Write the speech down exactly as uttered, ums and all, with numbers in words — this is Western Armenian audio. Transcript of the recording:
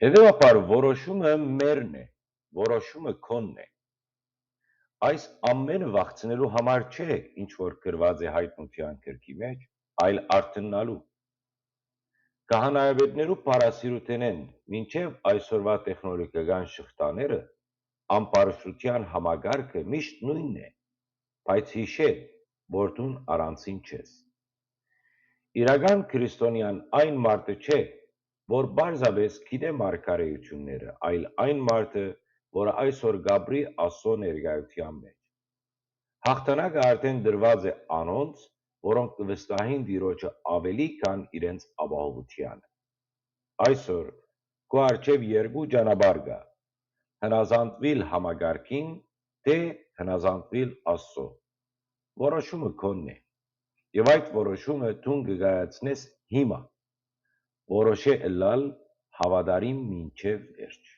Հետեւաբար որոշումը մերն է, որոշումը քոնն է։ Այս ամենը վախցնելու համար չէ, ինչ որ գրուած է Յայտնութեան գրքի մէջ, այլ արթննալու։ Քահանայապետներու փառասիրութենէն մինչեւ այսօրուայ տեխնոլոգիական շղթաները, ամբարշտութեան համակարգը միշտ նոյնն է, բայց յիշէ, որ դուն առանձին չես։ Իրական քրիստոնեան այն մարդը չէ, որ պարզապէս գիտէ մարգարէութիւնները, այլ այն մարդը, որ այսօր կ'ապրի Աստուծոյ ներկայութեան մէջ։ Յաղթանակը արդէն տրուած է անոնց, որոնք կը վստահին Տիրոջը աւելի քան իրենց ապահովութեանը։ Այսօր քու առջեւ երկու ճանապարհ կայ. հնազանդուիլ համակարգին, թէ հնազանդուիլ Աստուծոյ։ Որոշումը քոնն է։ Եւ այդ որոշումը դուն կը կայացնես հիմա։ Որոշ է ըլլալ հաւատարիմ մինչեւ վերջ։